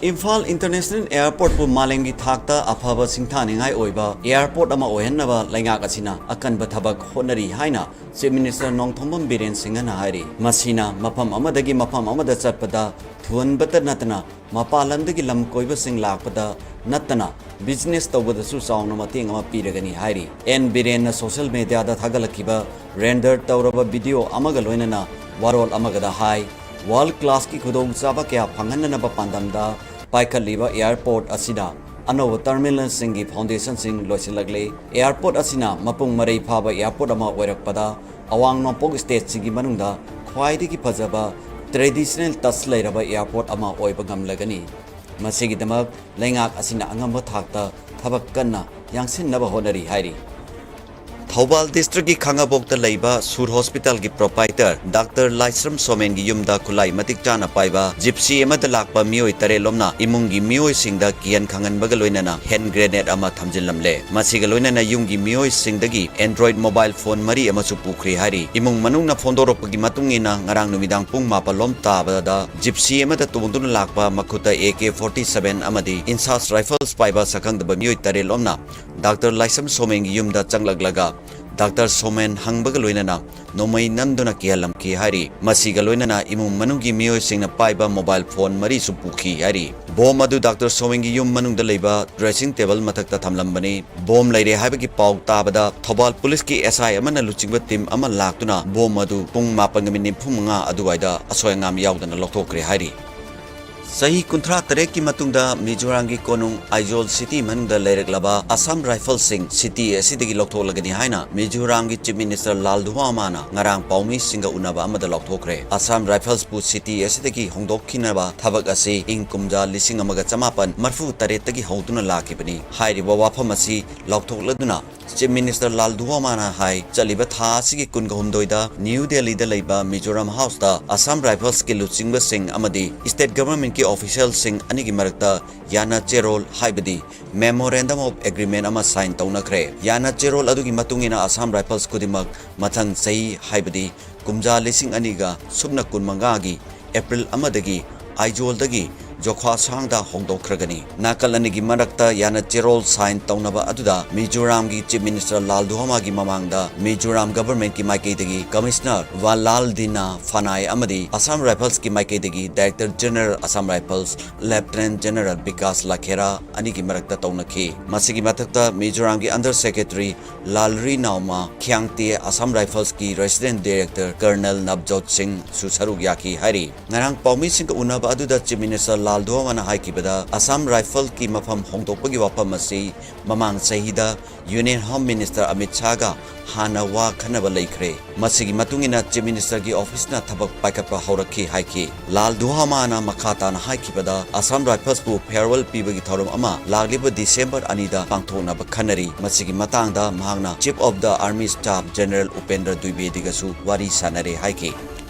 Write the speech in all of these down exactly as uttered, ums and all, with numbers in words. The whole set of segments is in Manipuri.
ꯏꯝꯐꯥꯜ ꯏꯟꯇꯔꯅꯦꯁꯅꯦꯜ ꯑꯦꯌꯔꯄꯣꯔꯠꯄꯨ ꯃꯥꯂꯦꯝꯒꯤ ꯊꯥꯛꯇ ꯑꯐꯕ ꯁꯤꯡꯊꯥꯅꯤꯡꯉꯥꯏ ꯑꯣꯏꯕ ꯑꯦꯌꯔꯄꯣꯔꯠ ꯑꯃ ꯑꯣꯏꯍꯟꯅꯕ ꯂꯩꯉꯥꯛ ꯑꯁꯤꯅ ꯑꯀꯟꯕ ꯊꯕꯛ ꯍꯣꯠꯅꯔꯤ ꯍꯥꯏꯅ ꯆꯤꯐ ꯃꯤꯅꯤꯁꯇꯔ ꯅꯣꯡꯊꯣꯝꯕꯝ ꯕꯤꯔꯦꯟ ꯁꯤꯡꯍꯅ ꯍꯥꯏꯔꯤ꯫ ꯃꯁꯤꯅ ꯃꯐꯝ ꯑꯃꯗꯒꯤ ꯃꯐꯝ ꯑꯃꯗ ꯆꯠꯄꯗ ꯊꯨꯍꯟꯕꯇ ꯅꯠꯇꯅ ꯃꯄꯥꯟ ꯂꯝꯗꯒꯤ ꯂꯝ ꯀꯣꯏꯕꯁꯤꯡ ꯂꯥꯛꯄꯗ ꯅꯠꯇꯅ ꯕꯤꯖꯤꯅꯦꯁ ꯇꯧꯕꯗꯁꯨ ꯆꯥꯎꯅ ꯃꯇꯦꯡ ꯑꯃ ꯄꯤꯔꯒꯅꯤ ꯍꯥꯏꯔꯤ꯫ ꯑꯦꯟ ꯕꯤꯔꯦꯟꯅ ꯁꯣꯁꯤꯌꯦꯜ ꯃꯦꯗꯤꯌꯥꯗ ꯊꯥꯒꯠꯂꯛꯈꯤꯕ ꯔꯦꯟꯗꯔ ꯇꯧꯔꯕ ꯚꯤꯗꯤꯑꯣ ꯑꯃꯒ ꯂꯣꯏꯅꯅ ꯋꯥꯔꯣꯜ ꯑꯃꯒꯗ ꯍꯥꯏ, ꯋꯥꯔꯜꯗ ꯀ꯭ꯂꯥꯁꯀꯤ ꯈꯨꯗꯣꯡꯆꯥꯕ ꯀꯌꯥ ꯐꯪꯍꯟꯅꯅꯕ ꯄꯥꯟꯗꯝꯗ ꯄꯥꯏꯈꯠꯂꯤꯕ ꯑꯦꯌꯔꯄꯣꯔꯠ ꯑꯁꯤꯗ ꯑꯅꯧꯕ ꯇꯔꯃꯤꯅꯦꯜꯁꯤꯡꯒꯤ ꯐꯥꯎꯟꯗꯦꯁꯟꯁꯤꯡ ꯂꯣꯏꯁꯤꯜꯂꯛꯂꯦ꯫ ꯑꯦꯌꯔꯄꯣꯔꯠ ꯑꯁꯤꯅ ꯃꯄꯨꯡ ꯃꯔꯩ ꯐꯥꯕ ꯑꯦꯌꯔꯄꯣꯔꯠ ꯑꯃ ꯑꯣꯏꯔꯛꯄꯗ ꯑꯋꯥꯡ ꯅꯣꯡꯄꯣꯛ ꯁ꯭ꯇꯦꯠꯁꯤꯡꯒꯤ ꯃꯅꯨꯡꯗ ꯈ꯭ꯋꯥꯏꯗꯒꯤ ꯐꯖꯕ ꯇ꯭ꯔꯦꯗꯤꯁꯅꯦꯜ ꯇꯆ ꯂꯩꯔꯕ ꯑꯦꯌꯔꯄꯣꯔꯠ ꯑꯃ ꯑꯣꯏꯕ ꯉꯝꯂꯒꯅꯤ꯫ ꯃꯁꯤꯒꯤꯗꯃꯛ ꯂꯩꯉꯥꯛ ꯑꯁꯤꯅ ꯑꯉꯝꯕ ꯊꯥꯛꯇ ꯊꯕꯛ ꯀꯟꯅ ꯌꯥꯡꯁꯤꯟꯅꯕ ꯍꯣꯠꯅꯔꯤ ꯍꯥꯏꯔꯤ꯫ ꯊꯧꯕꯥꯜ ꯗꯤꯁꯇ꯭ꯔꯤꯛꯀꯤ ꯈꯥꯉꯕꯣꯛꯇ ꯂꯩꯕ ꯁꯨꯔ ꯍꯣꯁꯄꯤꯇꯥꯜꯒꯤ ꯄ꯭ꯔꯣꯄꯥꯏꯇꯔ ꯗꯥꯛꯇꯔ ꯂꯥꯏꯁ꯭ꯔꯝ ꯁꯣꯃꯦꯟꯒꯤ ꯌꯨꯝꯗ ꯈꯨꯠꯂꯥꯏ ꯃꯇꯤꯛ ꯆꯥꯅ ꯄꯥꯏꯕ ꯖꯤꯞꯁꯤ ꯑꯃꯗ ꯂꯥꯛꯄ ꯃꯤꯑꯣꯏ ꯇꯔꯦꯠ ꯂꯣꯝꯅ ꯏꯃꯨꯡꯒꯤ ꯃꯤꯑꯣꯏꯁꯤꯡꯗ ꯀꯤꯍꯟ ꯈꯪꯍꯟꯕꯒ ꯂꯣꯏꯅꯅ ꯍꯦꯟ ꯒ꯭ꯔꯦꯅꯦꯗ ꯑꯃ ꯊꯝꯖꯤꯜꯂꯝꯂꯦ꯫ ꯃꯁꯤꯒ ꯂꯣꯏꯅꯅ ꯌꯨꯝꯒꯤ ꯃꯤꯑꯣꯏꯁꯤꯡꯗꯒꯤ ꯑꯦꯟꯗ꯭ꯔꯣꯏꯗ ꯃꯣꯕꯥꯏꯜ ꯐꯣꯟ ꯃꯔꯤ ꯑꯃꯁꯨ ꯄꯨꯈ꯭ꯔꯦ ꯍꯥꯏꯔꯤ꯫ ꯏꯃꯨꯡ ꯃꯅꯨꯡꯅ ꯐꯣꯡꯗꯣꯔꯛꯄꯒꯤ ꯃꯇꯨꯡ ꯏꯟꯅ ꯉꯔꯥꯡ ꯅꯨꯃꯤꯗꯥꯡ ꯄꯨꯡ ꯃꯥꯄꯜ ꯂꯣꯝ ꯇꯥꯕꯗ ꯖꯤꯞꯁꯤ ꯑꯃꯗ ꯇꯣꯡꯗꯨꯅ ꯂꯥꯛꯄ ꯃꯈꯨꯠꯇ ꯑꯦ ꯀꯦ ꯐꯣꯔꯇꯤ ꯁꯚꯦꯟ ꯑꯃꯗꯤ ꯏꯟꯁꯥꯁ ꯔꯥꯏꯐꯜꯁ ꯄꯥꯏꯕ ꯁꯛꯈꯪꯗꯕ ꯃꯤꯑꯣꯏ ꯇꯔꯦꯠ ꯂꯣꯝꯅ ꯗꯥꯛꯇꯔ ꯂꯥꯏꯁ꯭ꯔꯝ ꯁꯣꯃꯦꯟꯒꯤ ꯌꯨꯝꯗ ꯆꯪꯂꯛꯂꯒ ꯗꯥꯛꯇꯔ ꯁꯣꯃꯦꯟ ꯍꯪꯕꯒ ꯂꯣꯏꯅꯅ ꯅꯣꯡꯃꯩ ꯅꯝꯗꯨꯅ ꯀꯤꯍꯜꯂꯝꯈꯤ ꯍꯥꯏꯔꯤ꯫ ꯃꯁꯤꯒ ꯂꯣꯏꯅꯅ ꯏꯃꯨꯡ ꯃꯅꯨꯡꯒꯤ ꯃꯤꯑꯣꯏꯁꯤꯡꯅ ꯄꯥꯏꯕ ꯃꯣꯕꯥꯏꯜ ꯐꯣꯟ ꯃꯔꯤꯁꯨ ꯄꯨꯈꯤ ꯍꯥꯏꯔꯤ꯫ ꯕꯣꯝ ꯑꯗꯨ ꯗꯥꯛꯇꯔ ꯁꯣꯃꯦꯟꯒꯤ ꯌꯨꯝ ꯃꯅꯨꯡꯗ ꯂꯩꯕ ꯗ꯭ꯔꯦꯁꯤꯡ ꯇꯦꯕꯜ ꯃꯊꯛꯇ ꯊꯝꯂꯝꯕꯅꯤ꯫ ꯕꯣꯝ ꯂꯩꯔꯦ ꯍꯥꯏꯕꯒꯤ ꯄꯥꯎ ꯇꯥꯕꯗ ꯊꯧꯕꯥꯜ ꯄꯨꯂꯤꯁꯀꯤ ꯑꯦꯁ ꯑꯥꯏ ꯑꯃꯅ ꯂꯨꯆꯤꯡꯕ ꯇꯤꯝ ꯑꯃ ꯂꯥꯛꯇꯨꯅ ꯕꯣꯝ ꯑꯗꯨ ꯄꯨꯡ ꯃꯥꯄꯟꯒ ꯃꯤꯅꯤꯠ ꯅꯤꯐꯨ ꯃꯉꯥ ꯑꯗꯨꯋꯥꯏꯗ ꯑꯁꯣꯏ ꯑꯉꯥꯝ ꯌꯥꯎꯗꯅ ꯂꯧꯊꯣꯛꯈ꯭ꯔꯦ ꯍꯥꯏꯔꯤ꯫ ꯆꯍꯤ ꯀꯨꯟꯊ꯭ꯔꯥ ꯇꯔꯦꯠꯀꯤ ꯃꯇꯨꯡꯗ ꯃꯤꯖꯣꯔꯥꯝꯒꯤ ꯀꯣꯅꯨꯡ ꯑꯥꯏꯖꯣꯜ ꯁꯤꯇꯤ ꯃꯅꯨꯡꯗ ꯂꯩꯔꯛꯂꯕ ꯑꯁꯥꯝ ꯔꯥꯏꯐꯜꯁꯤꯡ ꯁꯤꯇꯤ ꯑꯁꯤꯗꯒꯤ ꯂꯧꯊꯣꯛꯂꯒꯅꯤ ꯍꯥꯏꯅ ꯃꯤꯖꯣꯔꯥꯝꯒꯤ ꯆꯤꯐ ꯃꯤꯅꯤꯁꯇꯔ ꯂꯥꯜ ꯙꯨꯋꯥꯃꯥꯅ ꯉꯔꯥꯡ ꯄꯥꯎꯃꯤꯁꯤꯡꯒ ꯎꯅꯕ ꯑꯃꯗ ꯂꯥꯎꯊꯣꯛꯈ꯭ꯔꯦ꯫ ꯑꯁꯥꯝ ꯔꯥꯏꯐꯜꯁꯄꯨ ꯁꯤꯇꯤ ꯑꯁꯤꯗꯒꯤ ꯍꯣꯡꯗꯣꯛꯈꯤꯅꯕ ꯊꯕꯛ ꯑꯁꯤ ꯏꯪ ꯀꯨꯝꯖꯥ ꯂꯤꯁꯤꯡ ꯑꯃꯒ ꯆꯃꯥꯄꯟ ꯃꯔꯤꯐꯨ ꯇꯔꯦꯠꯇꯒꯤ ꯍꯧꯗꯨꯅ ꯂꯥꯛꯈꯤꯕꯅꯤ꯫ ꯍꯥꯏꯔꯤꯕ ꯋꯥꯐꯝ ꯑꯁꯤ ꯂꯥꯎꯊꯣꯛꯂꯗꯨꯅ ꯆꯤꯐ ꯃꯤꯅꯤꯁꯇꯔ ꯂꯥꯜ ꯙꯨꯋꯥꯃꯥꯅ ꯍꯥꯏ, ꯆꯠꯂꯤꯕ ꯊꯥ ꯑꯁꯤꯒꯤ ꯀꯨꯟꯒ ꯍꯨꯝꯗꯣꯏꯗ ꯅ꯭ꯌꯨ ꯗꯦꯜꯂꯤꯗ ꯂꯩꯕ ꯃꯤꯖꯣꯔꯥꯝ ꯍꯥꯎꯁꯇ ꯑꯁꯥꯝ ꯔꯥꯏꯐꯜꯁꯀꯤ ꯂꯨꯆꯤꯡꯕꯁꯤꯡ ꯑꯃꯗꯤ ꯁ꯭ꯇꯦꯠ ꯒꯚꯔꯟꯃꯦꯟꯠꯀꯤ ꯑꯣꯐꯤꯁꯤꯌꯦꯜꯁꯤꯡ ꯑꯅꯤꯒꯤ ꯃꯔꯛꯇ ꯌꯥꯅ ꯆꯦꯔꯣꯜ, ꯍꯥꯏꯕꯗꯤ ꯃꯦꯃꯣꯔꯦꯟꯗꯝ ꯑꯣꯐ ꯑꯦꯒ꯭ꯔꯤꯃꯦꯟꯠ ꯑꯃ ꯁꯥꯏꯟ ꯇꯧꯅꯈ꯭ꯔꯦ꯫ ꯌꯥꯅ ꯆꯦꯔꯣꯜ ꯑꯗꯨꯒꯤ ꯃꯇꯨꯡ ꯏꯟꯅ ꯑꯁꯥꯝ ꯔꯥꯏꯐꯜꯁ ꯈꯨꯗꯤꯡꯃꯛ ꯃꯊꯪ ꯆꯍꯤ, ꯍꯥꯏꯕꯗꯤ ꯀꯨꯝꯖꯥ ꯂꯤꯁꯤꯡ ꯑꯅꯤꯒ ꯁꯨꯞꯅ ꯀꯨꯟꯃꯉꯥꯒꯤ ꯑꯦꯄ꯭ꯔꯤꯜ ꯑꯃꯗꯒꯤ ꯑꯥꯏꯖꯣꯜꯗꯒꯤ ꯖꯣꯈ꯭ꯋꯥꯁꯥꯡꯗ ꯍꯣꯡꯗꯣꯛꯈ꯭ꯔꯒꯅꯤ꯫ ꯅꯥꯀꯜ ꯑꯅꯤꯒꯤ ꯃꯔꯛꯇ ꯌꯥꯅ ꯆꯦꯔꯣꯜ sign ꯇꯧꯅꯕ ꯑꯗꯨꯗ ꯃꯤꯖꯣꯔꯥꯝꯒꯤ Chief Minister ꯂꯥꯜ ꯗꯨꯍꯣꯃꯥꯒꯤ ꯃꯃꯥꯡꯗ ꯃꯤꯖꯣꯔꯥꯝ governmentꯀꯤ ꯃꯥꯏꯀꯩꯗꯒꯤ Commissioner ꯚꯥꯟꯂꯥꯜꯗꯤꯅꯥ ꯐꯅꯥꯏ ꯑꯃꯗꯤ Assam Riflesꯀꯤ ꯃꯥꯏꯀꯩꯗꯒꯤ Director General Assam Rifles Lieutenant General Vikas ꯂꯥꯈꯦꯔꯥ ꯑꯅꯤꯒꯤ ꯃꯔꯛꯇ ꯇꯧꯅꯈꯤ꯫ ꯃꯁꯤꯒꯤ ꯃꯊꯛꯇ ꯃꯤꯖꯣꯔꯥꯝꯒꯤ Under Secretary ꯂꯥꯜꯔꯤ ꯅꯥꯎꯃꯥ ꯈ꯭ꯌꯥꯡꯇꯦ, Assam Riflesꯀꯤ Resident Director Colonel Navjot ꯁꯤꯡꯁꯨ ꯁꯔꯨꯛ ꯌꯥꯈꯤ ꯍꯥꯏꯔꯤ꯫ ꯉꯔꯥꯡ ꯄꯥꯎꯃꯤꯁꯤꯡꯒ ꯎꯅꯕ ꯑꯗꯨꯗ Chief Minister ꯂꯥꯜ ꯗꯨꯍꯣꯃꯥꯅ ꯍꯥꯏꯈꯤꯕꯗ, Assam Riflesꯀꯤ ꯃꯐꯝ ꯍꯣꯡꯗꯣꯛꯄꯒꯤ ꯋꯥꯐꯝ ꯑꯁꯤ ꯃꯃꯥꯡ ꯆꯍꯤꯗ Union Home Minister ꯑꯃꯤꯠ ꯁꯥꯍꯒ ꯍꯥꯟꯅ ꯋꯥ ꯈꯟꯅꯕ ꯂꯩꯈ꯭ꯔꯦ꯫ ꯃꯁꯤꯒꯤ ꯃꯇꯨꯡ ꯏꯟꯅ Chief Ministerꯒꯤ officeꯅ ꯊꯕꯛ ꯄꯥꯏꯈꯠꯄ ꯍꯧꯔꯛꯈꯤ ꯍꯥꯏꯈꯤ꯫ ꯂꯥꯜ ꯗꯨꯍꯣꯃꯥꯅ ꯃꯈꯥ ꯇꯥꯅ ꯍꯥꯏꯈꯤꯕꯗ, Assam Riflesꯄꯨ farewell ꯄꯤꯕꯒꯤ ꯊꯧꯔꯝ ꯑꯃ ꯂꯥꯛꯂꯤꯕ December ꯑꯅꯤꯗ ꯄꯥꯡꯊꯣꯛꯅꯕ ꯈꯟꯅꯔꯤ꯫ ꯃꯁꯤꯒꯤ ꯃꯇꯥꯡꯗ ꯃꯍꯥꯛꯅ Chief of the Army Staff General Upendra ꯗ꯭ꯋꯤꯕꯦꯗꯤꯒꯁꯨ ꯋꯥꯔꯤ ꯁꯥꯟꯅꯔꯦ ꯍꯥꯏꯈꯤ꯫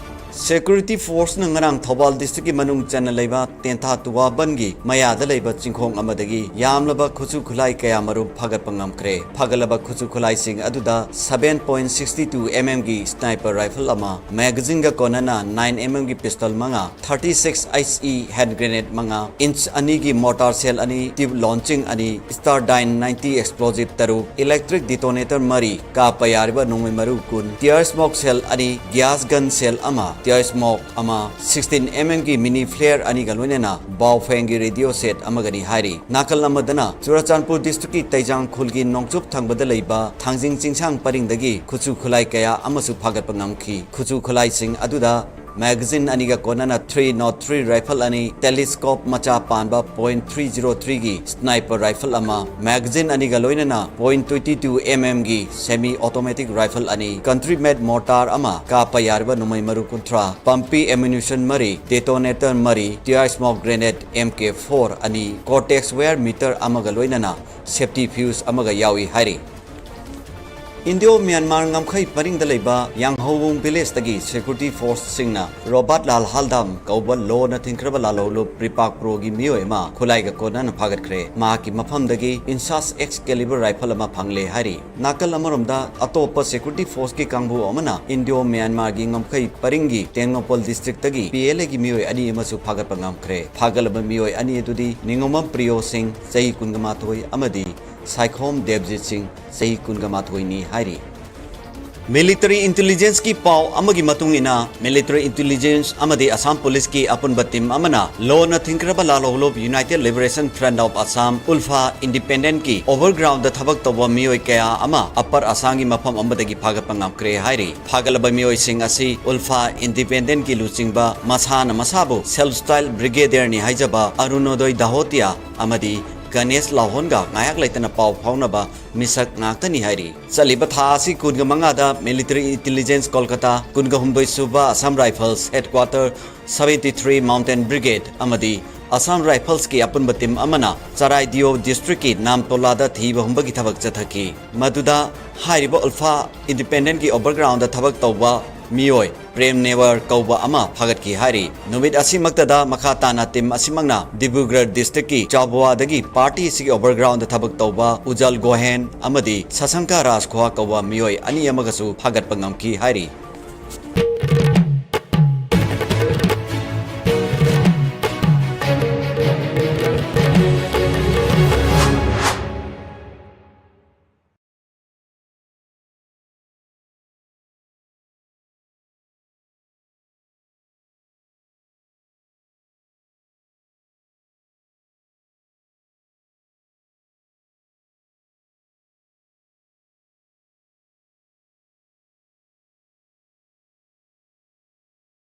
Security forceꯅ ꯉꯔꯥꯡ ꯊꯧꯕꯥꯜ districtꯀꯤ ꯃꯅꯨꯡ ꯆꯟꯅ ꯂꯩꯕ ꯇꯦꯟꯊꯥ ꯇꯨꯋꯥ ꯕꯟꯒꯤ ꯃꯌꯥꯗ ꯂꯩꯕ ꯆꯤꯡꯈꯣꯡ ꯑꯃꯗꯒꯤ ꯌꯥꯝꯂꯕ ꯈꯨꯠꯁꯨ ꯈꯨꯠꯂꯥꯏ ꯀꯌꯥ ꯃꯔꯨꯝ ꯐꯥꯒꯠꯄ ꯉꯝꯈ꯭ꯔꯦ꯫ ꯐꯥꯒꯠꯂꯕ ꯈꯨꯠꯁꯨ ꯈꯨꯠꯂꯥꯏꯁꯤꯡ ꯑꯗꯨꯗ seven point six two mmꯒꯤ sniper rifle ꯑꯃ, magazineꯒ ꯀꯣꯟꯅꯅ nine mmꯒꯤ pistol ꯃꯉꯥ, thirty six HE hand grenade ꯃꯉꯥ, inch ꯑꯅꯤꯒꯤ mortar shell ꯑꯅꯤ, tube launching ꯑꯅꯤ, Stardyne ninety explosive ꯇꯔꯨꯛ, electric detonator ꯃꯔꯤ, ꯀꯥꯞꯄ ꯌꯥꯔꯤꯕ ꯅꯣꯡꯃꯩ ꯃꯔꯨ ꯀꯨꯟ, tear smoke shell ꯑꯅꯤ, gas gun shell ꯑꯃ, tear smoke ꯑꯃ, sixteen mmꯒꯤ mini flare ꯑꯅꯤꯒ ꯂꯣꯏꯅꯅ Baofengꯒꯤ radio set ꯑꯃꯒꯅꯤ ꯍꯥꯏꯔꯤ꯫ ꯅꯥꯀꯜ ꯑꯃꯗꯅ ꯆꯨꯔꯆꯥꯟꯄꯨꯔ districtꯀꯤ ꯇꯩꯖꯥꯡ ꯈꯨꯜꯒꯤ ꯅꯣꯡꯆꯨꯞ ꯊꯪꯕꯗ ꯂꯩꯕ ꯊꯥꯡꯖꯤꯡ ꯆꯤꯡꯁꯥꯡ ꯄꯔꯤꯡꯗꯒꯤ ꯈꯨꯠꯁꯨ ꯈꯨꯠꯂꯥꯏ ꯀꯌꯥ ꯑꯃꯁꯨ ꯐꯥꯒꯠꯄ ꯉꯝꯈꯤ꯫ ꯈꯨꯠꯁꯨ ꯈꯨꯠꯂꯥꯏꯁꯤꯡ ꯑꯗꯨꯗ magazine ꯑꯅꯤꯒ ꯀꯣꯟꯅꯅ three nought three rifle ꯑꯅꯤ, telescope ꯃꯆꯥ ꯄꯥꯟꯕ point three zero threeꯒꯤ sniper rifle ꯑꯃ, magazine ꯑꯅꯤꯒ ꯂꯣꯏꯅꯅ point twenty two mmꯒꯤ semi automatic rifle ꯑꯅꯤ, country made mortar ꯑꯃ, ꯀꯥꯞꯄ ꯌꯥꯔꯤꯕ ꯅꯣꯡꯃꯩ ꯃꯔꯨ ꯀꯨꯟꯊ꯭ꯔꯥ, pumpy ammunition ꯃꯔꯤ, detonator ꯃꯔꯤ, tear smoke grenade MK four ꯑꯅꯤ, Cortex wire meter ꯑꯃꯒ ꯂꯣꯏꯅꯅ safety fuse ꯑꯃꯒ ꯌꯥꯎꯏ ꯍꯥꯏꯔꯤ꯫ ꯏꯟꯗꯤꯌꯣ ꯃ꯭ꯌꯥꯟꯃꯥꯔ ꯉꯝꯈꯩ ꯄꯔꯤꯡꯗ ꯂꯩꯕ ꯌꯥꯡꯍꯧꯋꯣꯡ ꯚꯤꯂꯦꯖꯇꯒꯤ ꯁꯦꯀ꯭ꯌꯨꯔꯤꯇꯤ ꯐꯣꯔꯁꯁꯤꯡꯅ ꯔꯣꯕꯥꯔꯠ ꯂꯥꯜ ꯍꯥꯜꯗꯥꯝ ꯀꯧꯕ ꯂꯣꯅ ꯊꯤꯡꯈ꯭ꯔꯕ ꯂꯥꯜꯍꯧꯂꯨꯞ ꯔꯤꯄꯥꯛ ꯄ꯭ꯔꯣꯒꯤ ꯃꯤꯑꯣꯏ ꯑꯃ ꯈꯨꯠꯂꯥꯏꯒ ꯀꯣꯟꯅꯅ ꯐꯥꯒꯠꯈ꯭ꯔꯦ꯫ ꯃꯍꯥꯛꯀꯤ ꯃꯐꯝꯗꯒꯤ ꯏꯟꯁꯥꯁ ꯑꯦꯛꯁ ꯀꯦꯂꯤꯕꯔ ꯔꯥꯏꯐꯜ ꯑꯃ ꯐꯪꯂꯦ ꯍꯥꯏꯔꯤ꯫ ꯅꯥꯀꯜ ꯑꯃꯔꯣꯝꯗ, ꯑꯇꯣꯞꯄ ꯁꯦꯀ꯭ꯌꯨꯔꯤꯇꯤ ꯐꯣꯔꯁꯀꯤ ꯀꯥꯡꯕꯨ ꯑꯃꯅ ꯏꯟꯗꯤꯌꯣ ꯃ꯭ꯌꯥꯟꯃꯥꯔꯒꯤ ꯉꯝꯈꯩ ꯄꯔꯤꯡꯒꯤ ꯇꯦꯡꯅꯧꯄꯜ ꯗꯤꯁꯇ꯭ꯔꯤꯛꯇꯒꯤ ꯄꯤ ꯑꯦꯜ ꯑꯦꯒꯤ ꯃꯤꯑꯣꯏ ꯑꯅꯤ ꯑꯃꯁꯨ ꯐꯥꯒꯠꯄ ꯉꯝꯈ꯭ꯔꯦ꯫ ꯐꯥꯒꯠꯂꯕ ꯃꯤꯑꯣꯏ ꯑꯅꯤ ꯑꯗꯨꯗꯤ ꯅꯤꯉꯣꯝꯕꯝ ꯄ꯭ꯔꯤꯌꯣ ꯁꯤꯡ, ꯆꯍꯤ ꯀꯨꯟꯒ ꯃꯥꯊꯣꯏ, ꯑꯃꯗꯤ ꯁꯥꯏꯈꯣꯝ ꯗꯦꯕꯖꯤꯠ ꯁꯤꯡ, ꯆꯍꯤ ꯀꯨꯟꯒ ꯃꯥꯊꯣꯏꯅꯤ ꯍꯥꯏꯔꯤ꯫ ꯃꯤꯂꯤꯇꯔꯤ ꯏꯟꯇꯦꯂꯤꯖꯦꯟꯁꯀꯤ ꯄꯥꯎ ꯑꯃꯒꯤ ꯃꯇꯨꯡ ꯏꯟꯅ, ꯃꯤꯂꯤꯇꯔꯤ ꯏꯟꯇꯦꯂꯤꯖꯦꯟꯁ ꯑꯃꯗꯤ ꯑꯁꯥꯝ ꯄꯨꯂꯤꯁꯀꯤ ꯑꯄꯨꯟꯕ ꯇꯤꯝ ꯑꯃꯅ ꯂꯣꯅ ꯊꯤꯡꯈ꯭ꯔꯕ ꯂꯥꯜꯍꯧꯂꯨꯞ united liberation front of Assam, ULFA, ꯏꯟꯗꯤꯄꯦꯟꯗꯦꯟꯠꯀꯤ ꯑꯣꯚꯔꯒ꯭ꯔꯥꯎꯟꯗ ꯊꯕꯛ ꯇꯧꯕ ꯃꯤꯑꯣꯏ ꯀꯌꯥ ꯑꯃ ꯑꯞꯄꯔ ꯑꯁꯥꯝꯒꯤ ꯃꯐꯝ ꯑꯃꯗꯒꯤ ꯐꯥꯒꯠꯄ ꯉꯝꯈ꯭ꯔꯦ ꯍꯥꯏꯔꯤ꯫ ꯐꯥꯒꯠꯂꯕ ꯃꯤꯑꯣꯏꯁꯤꯡ ꯑꯁꯤ ꯎꯜꯐꯥ ꯏꯟꯗꯤꯄꯦꯟꯗꯦꯟꯠꯀꯤ ꯂꯨꯆꯤꯡꯕ, ꯃꯁꯥꯅ ꯃꯁꯥꯕꯨ ꯁꯦꯜꯐ ꯁ꯭ꯇꯥꯏꯜ ꯕ꯭ꯔꯤꯒꯦꯗꯤꯌꯔꯅꯤ ꯍꯥꯏꯖꯕ ꯑꯔꯨꯅꯣꯗꯣꯏ ꯗꯥꯍꯣꯇꯤꯌꯥ ꯑꯃꯗꯤ ꯒꯅꯦꯁ ꯂꯥꯍꯣꯟꯒ ꯉꯥꯏꯍꯥꯛ ꯂꯩꯇꯅ ꯄꯥꯎ ꯐꯥꯎꯅꯕ ꯃꯤꯁꯛ ꯉꯥꯛꯇꯅꯤ ꯍꯥꯏꯔꯤ꯫ ꯆꯠꯂꯤꯕ ꯊꯥ ꯑꯁꯤ ꯀꯨꯟꯒ ꯃꯉꯥꯗ ꯃꯤꯂꯤꯇꯔꯤ ꯏꯟꯇꯦꯂꯤꯖꯦꯟꯁ ꯀꯣꯜꯀꯇꯥ, ꯀꯨꯟꯒ ꯍꯨꯝꯗꯣꯏ ꯁꯨꯕ Assam rifles headquarter, seventy three mountain brigade ꯑꯃꯗꯤ ꯑꯁꯥꯝ ꯔꯥꯏꯐꯜꯁꯀꯤ ꯑꯄꯨꯟꯕ ꯇꯤꯝ ꯑꯃꯅ ꯆꯔꯥꯏꯗꯤꯌꯣ ꯗꯤꯁꯇ꯭ꯔꯤꯛꯀꯤ ꯅꯥꯝꯇꯣꯂꯥꯗ ꯊꯤꯕ ꯍꯨꯝꯕꯒꯤ ꯊꯕꯛ ꯆꯠꯊꯈꯤ꯫ ꯃꯗꯨꯗ ꯍꯥꯏꯔꯤꯕ ꯎꯜꯐꯥ ꯏꯟꯗꯤꯄꯦꯟꯗꯦꯟꯠꯀꯤ ꯑꯣꯚꯔꯒ꯭ꯔꯥꯎꯟꯗ ꯊꯕꯛ ꯇꯧꯕ ꯃꯤꯑꯣꯏ ꯄ꯭ꯔꯦꯝ ꯅꯦꯋꯔ ꯀꯧꯕ ꯑꯃ ꯐꯥꯒꯠꯈꯤ ꯍꯥꯏꯔꯤ꯫ ꯅꯨꯃꯤꯠ ꯑꯁꯤꯃꯛꯇꯗ ꯃꯈꯥ ꯇꯥꯅ ꯇꯤꯝ ꯑꯁꯤꯃꯛꯅ ꯗꯤꯕ꯭ꯔꯨꯒꯔ ꯗꯤꯁꯇ꯭ꯔꯤꯛꯀꯤ ꯆꯥꯕꯨꯋꯥꯗꯒꯤ ꯄꯥꯔꯇꯤ ꯑꯁꯤꯒꯤ ꯑꯣꯚꯔꯒ꯭ꯔꯥꯎꯟꯗ ꯊꯕꯛ ꯇꯧꯕ ꯎꯖꯥꯜ ꯒꯣꯍꯦꯟ ꯑꯃꯗꯤ ꯁꯁꯪꯀ ꯔꯥꯖꯈ꯭ꯋꯥ ꯀꯧꯕ ꯃꯤꯑꯣꯏ ꯑꯅꯤ ꯑꯃꯒꯁꯨ ꯐꯥꯒꯠꯄ ꯉꯝꯈꯤ ꯍꯥꯏꯔꯤ꯫